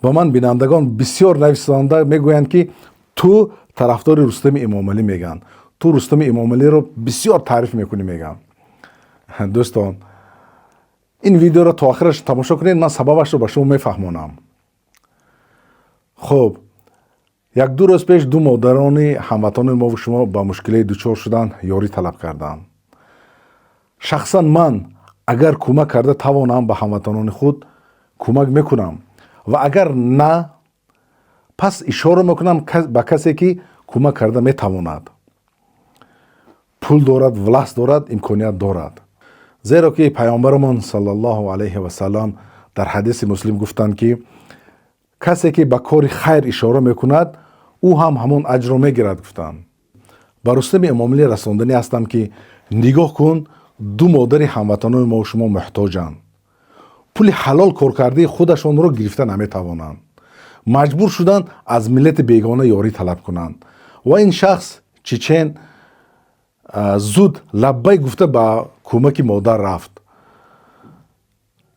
Ба ман бинандагон бисёр нависонда мегӯянд, ки ту тарафдори Рустами Эмомалӣ мегӯянд, ту Рустами Эмомалиро бисёр таъриф мекунӣ мегӯянд. Дӯстон, ин видеоро то охираш тамошо кунед, ман сабабашро ба шумо мефаҳмонам. Хуб, 1-ду рӯз пеш ду модарони ҳамватанони мову шумо ба мушкилие дучор шуданд, ёрӣ талаб карданд. Шахсан ман агар кӯмак карда тавонам, ба ҳамватанони худ кӯмак мекунам ва агар на, пас ишора мекунам ба касе, ки кӯмак карда метавонад, пул дорад, власть дорад, имконият дорад. Зеро ки Паёмбарамон саллаллоҳу алайҳи васалам дар ҳадиси Муслим гуфтанд, ки касе ки ба кори хайр ишора мекунад, ӯ ҳам ҳамон аҷрро мегирад, гуфтанд. Ба Рустами Эмомалӣ расонданӣ ҳастам, ки нигоҳ кун, ду модари ҳамватанони мо шумо муҳтоҷанд, пули ҳалол коркардаи худашонро гирифта наметавонанд, маҷбур шуданд аз миллати бегона ёрӣ талаб кунанд ва ин шахс чечен зуд лаббай гуфта ба кӯмаки модар рафт.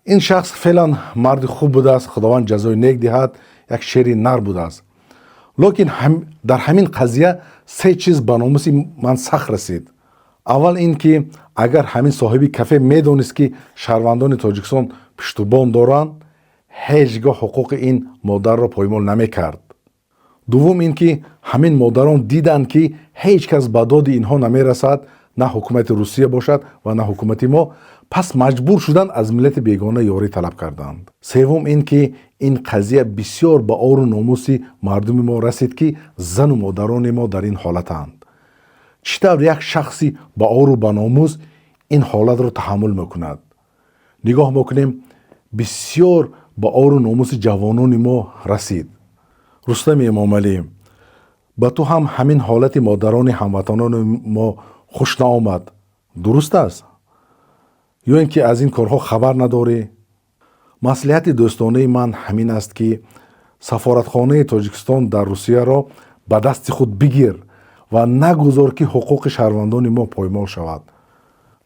Ин шахс феълан марди хуб будааст, Худованд ҷазои нек диҳад, як шери нар будааст. Лекин дар ҳамин қазия се чиз ба номуси ман сахт расид. Аввал ин ки агар ҳамин соҳиби кафе медонист, ки шаҳрвандони Тоҷикистон пуштубон доранд, ҳеҷ гоҳ ҳуқуқи ин модарро поймол намекард. Дуввум ин ки ҳамин модарон диданд, ки ҳеҷ кас ба доди инҳо намерасад, на ҳукумати Русия бошад ва на ҳукумати мо, пас маҷбур шуданд аз миллати бегона ёрӣ талаб карданд. Севум ин ки ин қазия бисёр ба ору номуси мардуми мо расид, ки зану модарони мо дар ин ҳолатанд. Чӣ тавр як шахси ба ору ба номус ин ҳолатро таҳаммул мекунад? Нигоҳ мекунем, бисёр ба ору номуси ҷавонони мо расид. Рустами Эмомалӣ, ба ту ҳам ҳамин ҳолати модарони ҳамватанони мо хуш наомад, дуруст аст, ё ин ки аз ин корҳо хабар надорӣ? Маслиҳати дӯстонаи ман ҳамин аст, ки сафоратхонаи Тоҷикистон дар Русияро ба дасти худ бигир ва нагузор, ки ҳуқуқи шаҳрвандони мо поймол шавад.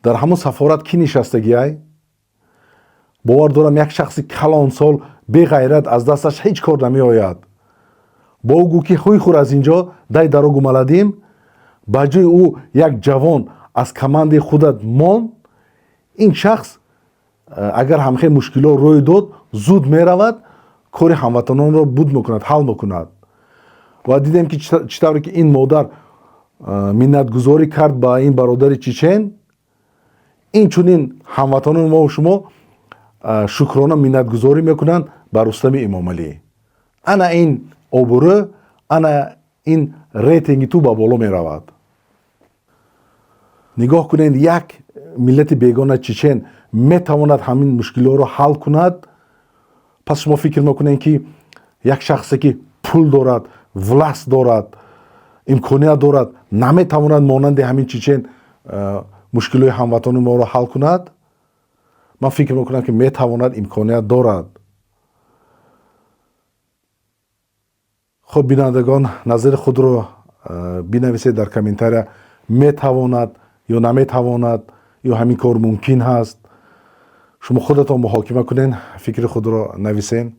Дар ҳамон сафорат кӣ нишастагиай? Бовар дорам, як шахси калонсол, беғайрат, аз дасташ ҳеҷ кор намеояд. Бо ӯ гӯ, ки ҳуй хур аз инҷо, дай дорогу молодым. Ба ҷои ӯ як ҷавон аз командаи худат мон. Ин шахс агар ҳамхел мушкилот рӯй дод, зуд меравад, кори ҳамватанонро буд мекунад, ҳал мекунад. Ва дидем, ки чӣ тавре ки ин модар миннатгузорӣ кард ба ин бародари чечен, инчунин ҳамватанони мо шумо шукрона миннатгузорӣ мекунанд ба Рустами Эмомалӣ. Ана ин обрӯ, ана ин рейтинги ту ба боло меравад. Нигоҳ кунед, як миллати бегона, чечен, метавонад ҳамин мушкилиҳоро ҳал кунад. Пас шумо фикр мекунед, ки як шахсе, ки пул дорад, власть дорад, имконият дорад, наметавонад монанди ҳамин чечен мушкилиҳои ҳамватанони моро ҳал кунад? Ман фикр мекунам, ки метавонад, имконият дорад. Хуб, бинандагон, назари худро бинависед дар комментария: метавонад ё наметавонад, ё ҳамин кор мумкин ҳаст? Шумо худатон муҳокима кунед, фикри худро нависен.